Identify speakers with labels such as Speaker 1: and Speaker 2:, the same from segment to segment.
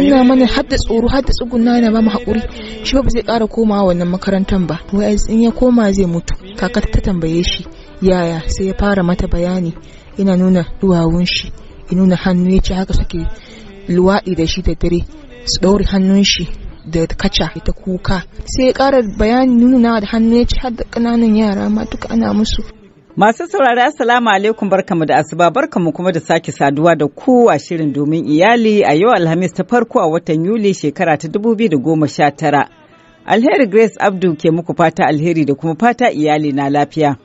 Speaker 1: Ina mana hadda tsoro, hadda tsuguna, yana ba mu haƙuri, shi ba zai ƙara komawa wannan makarantar ba, wai in ya koma zai mutu. Kaka ta tambaye shi yaya, sai ya fara mata bayani, yana nuna duwawun shi, ya nuna hannu, ya ce haka suke luwaɗi da shi da dare, su ɗaure hannun shi da kaca. Ta kuka, sai ya ƙara bayani, nuna da hannu, ya ce har da ƙananan yara ma duka ana musu.
Speaker 2: Masu saurari, Assalamu alaikum, barkamu da asuba, barkamu kuma da sake saduwa da ku a shirin Domin Iyali a yau Alhamis ta farko a watan Yuli shekara ta 2019. Alheri Grace Abdu ke muku fata alheri da kuma fata iyali na lafiya.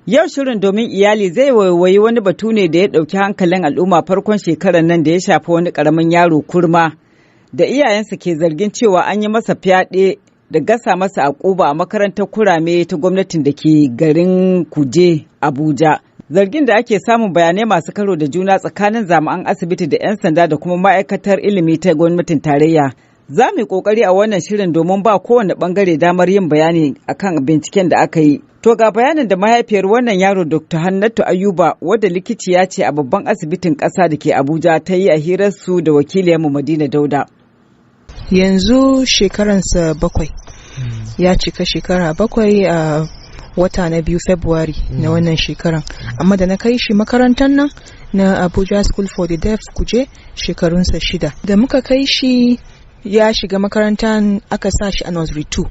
Speaker 2: Yau shirin Domin Iyali zai waiwayi wani batu ne da ya ɗauki hankalin al'umma farkon shekarar nan da ya shafi wani ƙaramin yaro kurma da iyayensa ke zargin cewa an yi masa fyaɗe da gasa masa a ƙuba a makarantar kurame ta gwamnatin da ke garin Kuje, Abuja. Zargin da ake samun bayanai masu karo da juna tsakanin jami'an asibiti da 'yan sanda da kuma ma'aikatar ilimi ta gwamnatin tarayya. Za mu yi ƙoƙari a wannan shirin domin ba kowane ɓangare damar yin bayani akan binciken da aka yi. To, ga bayanin da mahaifiyar wannan yaro, Dr. Hannatu Ayuba, wadda likiciya ce a babban asibitin ƙasa da ke Abuja, ta yi a hirarsu da wakiliyarmu Madina Dauda.
Speaker 1: Yanzu shekaransa 7, ya cika shekara 7 a wata na biyu, February na wannan shekaran. Amma da na kai shi makarantar nan na Abuja School for the Deaf, Kuje, shekarunsa 6. Da muka kai shi, ya shiga makarantar, aka sa shi a nursery 2.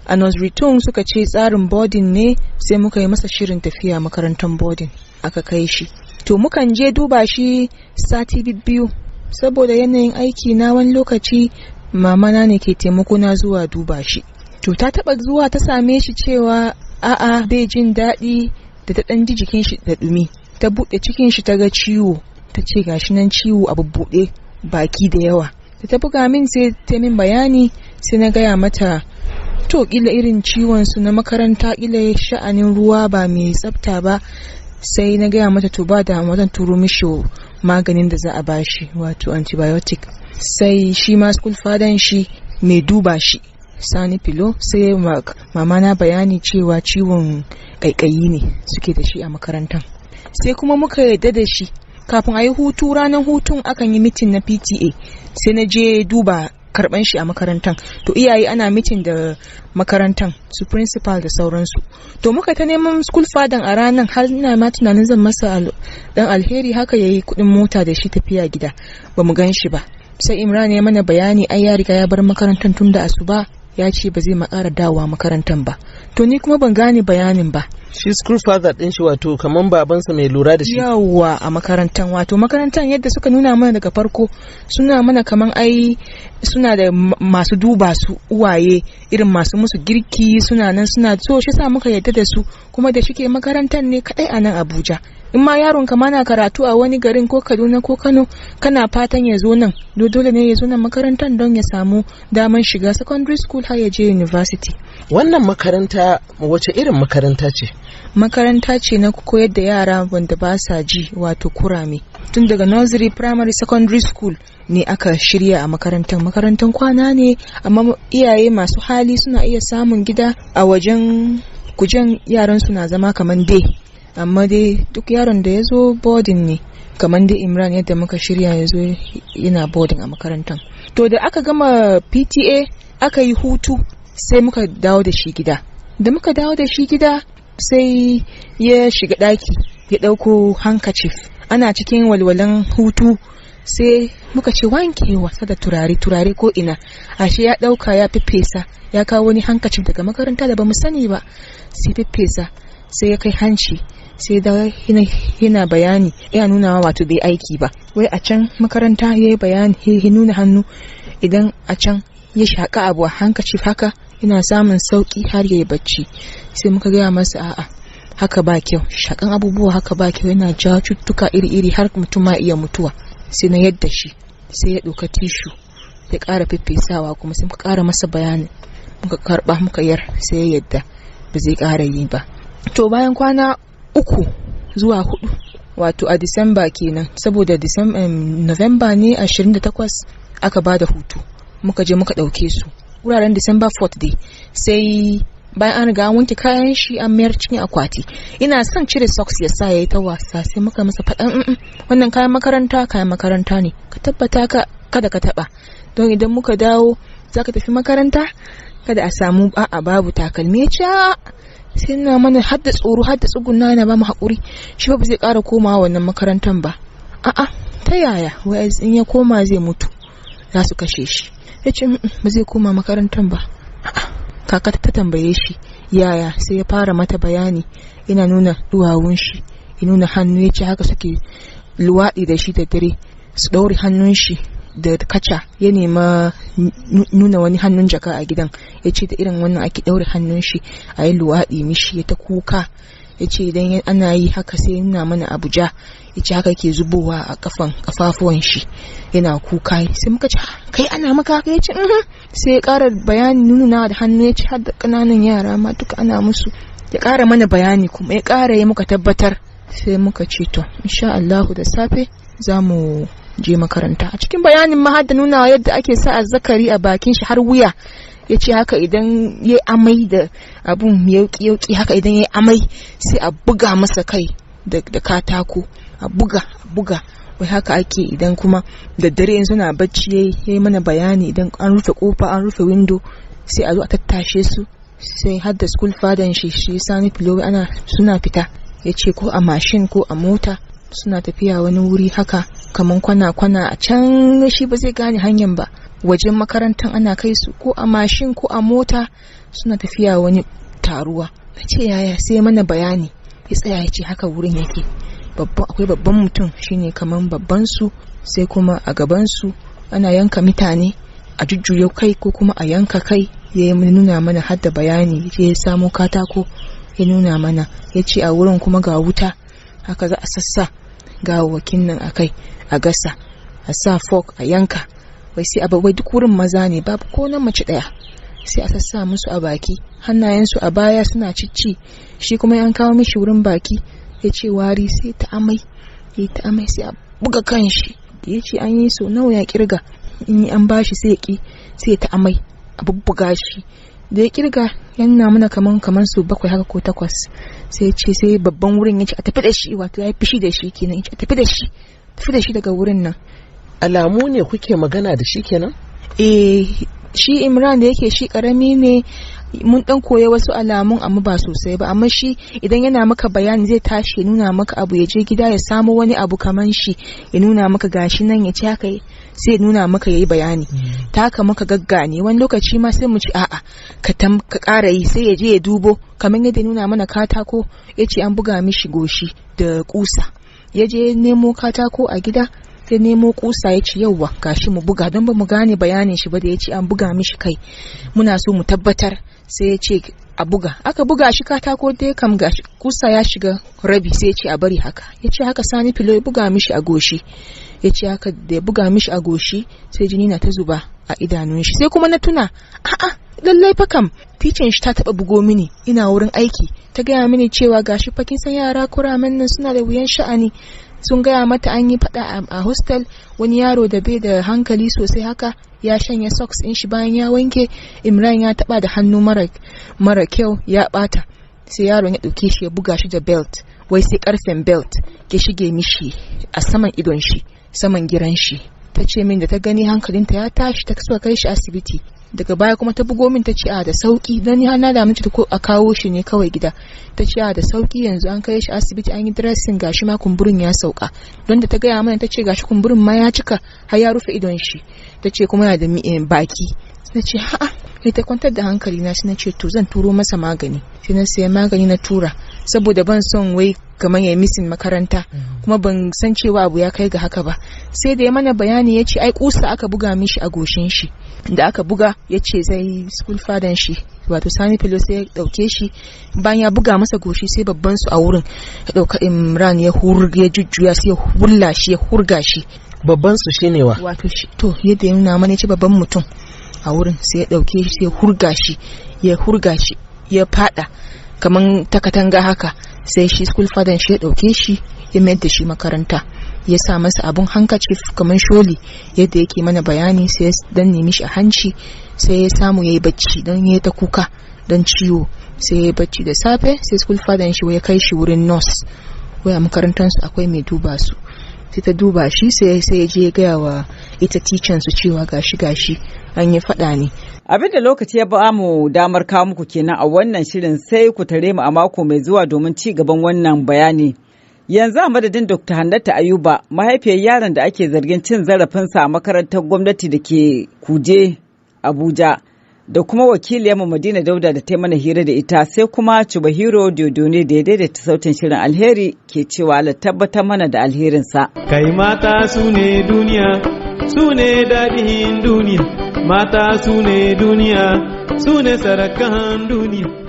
Speaker 1: A nursery 2 suka ce tsarin boarding ne, sai muka yi masa shirin tafiya makarantar boarding, aka kai shi. To, mukan je duba shi sati biyu, saboda yanayin aiki na, wani lokaci mamana ne ke taimako na zuwa duba shi. To, ta taba zuwa ta same shi cewa a'a, bai jin daɗi. Da ta ɗan ji jikin shi da ɗumi, ta buɗe cikin shi, ta ga ciwo, ta ce gashi nan ciwo a bubbuɗe, baki da yawa. Da ta buga min, sai ta min bayani, sai na gaya mata, to, kila irin ciwon su na makaranta, kila sha'anin ruwa ba mai tsafta ba. Sai na gaya mata, to, ba da zan turo mishi maganin da za a bashi, wato antibiotic. Sai shi ma school fadan shi mai duba shi, Sani Filo, sai mama na bayani cewa ciwon kaikayi ne suke da shi a makarantar. Sai kuma muka yarda da shi. Kafin a yi hutu, ranar hutun akan yi meeting na PTA, sai na je duba karban shi a makarantar. To, iyaye ana meeting da makarantar, su principal da sauransu. To, muka ta neman school fadan a ranar, har ina ma tunanin zan masa dan alheri haka, yayi kudin mota da shi tafiya gida, ba mu gan shi ba. Sai Imran ya mana bayani, ai ya riga ya bar makarantar tun da asuba, ya ce ba zai makara dawowa makarantar ba. To, ni kuma ban gane bayanin ba.
Speaker 3: Shi school father din shi, wato kaman babansa mai lura da shi.
Speaker 1: Yawwa, a makarantar. Wato makarantar yadda suka nuna mana daga farko, suna mana kaman ai suna da masu duba su, uwaye irin masu musu girki, suna nan suna so shi sa muka yadda da su. Kuma da shike makarantar ne kadai a nan Abuja, in ma yaron ka na karatu a wani garin, ko Kaduna ko Kano, kana fatan ya zo nan, dole ne ya zo nan makarantar don ya samu daman shiga secondary school har ya je university.
Speaker 3: Wannan makaranta wace irin makaranta ce?
Speaker 1: Makaranta ce na koyar da yara wanda ba sa ji, wato kurame. Tun daga nursery, primary, secondary school ne aka shirya a makarantar. Makarantar kwana ne, amma iyaye masu hali suna iya samun gida a wajen Kujen, yaran suna zama kamar dai. Amma dai duk yaron da ya zo boarding ne, kamar dai Imran yadda muka shirya ya zo yana boarding a makarantar. To, da aka gama PTA, aka yi hutu, sai muka dawo da shi gida. Da muka dawo da shi gida, sai ya shiga ɗaki ya ɗauko handkerchief. Ana cikin walwalan hutu, sai muka ce wanke wasa da turare, turare ko ina. Ashe ya ɗauka ya feffesa, ya kawo wani handkerchief daga makaranta da bamu sani ba, sai feffesa, sai ya kai hanci, sai da yana bayani, ya nuna wato bai aiki ba, wai a can makaranta ya yi bayani, ya nuna hannu, idan a can ya shaƙa abu a handkerchief haka, yana samun sauƙi har ya yi bacci. Sai muka gaya masa, a'a, haka ba kyau, shakan abubuwa haka ba kyau, yana jawo cututtuka iri-iri, har mutum ma iya mutuwa. Sai na yadda shi, sai ya ɗauka tissue ya ƙara feffesawa kuma. Sai muka ƙara masa bayani, muka karɓa muka yar, sai ya yadda ba zai ƙara yi ba. To, bayan kwana 3 zuwa 4, wato a Disamba kenan, saboda November ne 28 aka ba da hutu, muka je muka ɗauke su wuraren December 4th dai. Sai bayan an riga an wanke kayan shi, an mayar cikin akwati, ina son cire socks ya sa ya yi ta wasa, sai muka masa faɗan, "Wannan kayan makaranta, kayan makaranta ne, ka tabbata ka Kada ka taba, don idan muka dawo za ka tafi makaranta, kada a samu a'a babu takalmi. Ya ce sai na mana hadda tsoro, hadda tsuguna, yana ba mu haƙuri, shi ba zai ƙara komawa wannan makarantar ba. A'a, ta yaya? Wai in ya koma zai mutu, za su kashe shi. Ya ce ba zai koma makarantar ba. A'a, kaka ta tambaye shi yaya, sai ya fara mata bayani, yana nuna duwawun shi, ya nuna hannu, ya ce haka suke luwaɗi da shi da dare, su ɗaure hannun shi da kaca. Ya nema nuna wani hannun jaka a gidan, ya ce da irin wannan ake ɗaure hannun shi a yi luwaɗi mishi. Ya ta kuka, ya ce idan ana yi haka, sai nuna mana abuja, ya ce haka ke zubowa a kafan kafafuwan shi, yana kuka. Sai muka ce, kai, ana maka haka? Ya ce sai ya ƙara bayani, nuna da hannu, ya ce har da ƙananan yara ma duka ana musu. Ya ƙara mana bayani kuma ya ƙara yi, muka tabbatar. Sai muka ce to, insha Allahu da safe za mu je makaranta. A cikin bayanin ma har da nuna yadda ake sa azzakari a bakin shi har wuya. Ya ce haka idan ya amai da abun yauki yauki haka, idan ya amai sai a buga masa kai da katako, a buga, a buga, wai haka ake. Idan kuma da dare in suna bacci, ya yi mana bayani, idan an rufe kofa, an rufe window, sai a zo a tattashe su, sai har da school fadan shi, shi Sani Filo, ana suna fita, ya ce ko a mashin ko a mota suna tafiya wani wuri haka kaman kwana-kwana a can, shi ba zai gane hanyar ba, wajen makarantar ana kai su ko a mashin ko a mota, suna tafiya wani taruwa. Na ce yaya? Sai mana bayani, ya tsaya ya ce haka wurin yake, babban akwai babban mutum, shine kaman babban su, sai kuma a gaban su ana yanka mutane, a jujjuya kai ko kuma a yanka kai. Ya nuna mana hadda bayani, ya samo katako ya nuna mana, ya ce a wurin kuma ga wuta, haka za a sassa gawawwakin nan a kai, a gasa, a sa fork a yanka, wai sai abu, duk wurin maza ne, babu ko na mace ɗaya, sai a sassa musu a baki, hannayensu a baya suna cicci. Shi kuma yan kawo mishi wurin baki, ya ce wari, sai ta amai, ya ta amai, sai a buga kan shi. Ya ce an yi so nawa ya kirga, in an bashi sai ya ki, sai ta amai, a bubbuga shi. Da ya kirga yana mana kaman su 7 haka ko 8. Sai ya ce sai babban wurin ya ce a tafi da shi, wato ya yi fushi da shi kenan, ya ce a tafi da shi, tafi da shi daga wurin nan.
Speaker 3: Alamu ne kuke magana da shi kenan?
Speaker 1: Eh, shi Imran da yake shi karami ne, mun dan koya wasu alamun amma ba sosai ba. Amma shi idan yana maka bayani zai tashi ya nuna maka abu, ya je gida ya samo wani abu kaman shi ya nuna maka, gashi nan, ya ce haka, sai ya nuna maka, yayi bayani. Ta haka muka gaggane. Wani lokaci ma sai mu ci a'a, ka tam ka ƙara yi, sai ya je ya dubo, kamar yadda ya nuna mana katako, ya ce an buga mishi goshi da kusa, ya je nemo katako a gida, sai nemo kusa, ya ce yauwa gashi mu buga, don ba mu gane bayanin shi ba da ya ce an buga mishi kai, muna so mu tabbatar. Sai ya ce a buga, aka buga shi katako dai kam gashi kusa ya shiga rabi, sai ya ce a bari haka. Ya ce haka Sani Filo ya buga mishi a goshi. Ya ce haka da ya buga mishi a goshi, sai jini na ta zuba a idanun shi. Sai kuma na tuna, a'a, lallai fa kam ticin shi ta taba bugo mini, ina wurin aiki, ta gaya mini cewa gashi fa, kin san yara kuramen nan suna da wuyan sha'ani. Sun gaya mata an yi fada a hostel, wani yaro da bai da hankali sosai haka ya shanya socks din shi bayan ya wanke, Imran ya taba da hannu mara kyau ya bata, sai yaron ya dauke shi ya buga shi da belt, wai sai karfen belt ke shige mishi a saman idon shi, saman giran shi. Ta ce min da ta gani hankalinta ya tashi, ta suka kai shi asibiti. Daga baya kuma ta bugo min, ta ce a da sauki, dan ni har na damu ta ko a kawo shi ne kawai gida. Ta ce a da sauki yanzu, an kai shi asibiti, an yi dressing, gashi ma kumburin ya sauka. Don da ta gaya mana, ta ce gashi kumburin ma ya cika har ya rufe idon shi, ta ce kuma yana da baki. Na ce ha'a, sai ta kwantar da hankali na, sai na ce to zan turo masa magani. Sai na saya magani na tura, saboda ban son wai kamar ya missing makaranta, kuma ban san cewa abu ya kai ga haka ba. Sai da ya mana bayani, ya ce ai kusa aka buga mishi a goshin shi. Da aka buga, ya ce zai school fadan shi, wato Sani Filo, sai ya dauke shi, bayan ya buga masa goshi, sai babban su a wurin ya dauka Imran ya hurga, ya jujjuya, sai ya hulla shi, ya hurga shi.
Speaker 3: Babban su shine wa?
Speaker 1: Wato shi to yadda ya nuna mana, ya ce babban mutum a wurin, sai ya dauke shi, sai ya hurga shi, ya hurga shi, ya fada kaman ta katanga haka. Sai shi school fadan shi ya dauke shi, ya mayar da shi makaranta, ya sa masa abun handkerchief kaman sholi, yadda yake mana bayani, sai ya danne mishi a hanci, sai ya samu yayi bacci, don ya ta kuka don ciwo. Sai ya yi bacci. Da safe sai school fadan shi ya kai shi wurin nurse, wai a makarantar su akwai mai duba su, sai ta duba shi, sai ya je ya gaya wa ita tichan su cewa gashi gashi an yi faɗa ne.
Speaker 2: Abin da lokaci ya ba mu damar kawo muku kenan a wannan shirin, sai ku tare mu a mako mai zuwa domin ci gaban wannan bayani. Yanzu a madadin Dr. Hannatu Ayuba, mahaifiyar yaron da ake zargin cin zarafinsa a makarantar gwamnati da ke Kuje, Abuja, da kuma wakiliyarmu Madina Dauda da ta mana hira da ita, sai kuma Chubahiro Diodone da ya daidaita sautin shirin, Alheri ke cewa Allah tabbatar mana da alherinsa.
Speaker 4: Kai mata su ne duniya, su ne daɗin duniya, mata su ne duniya, su ne sarakan duniya.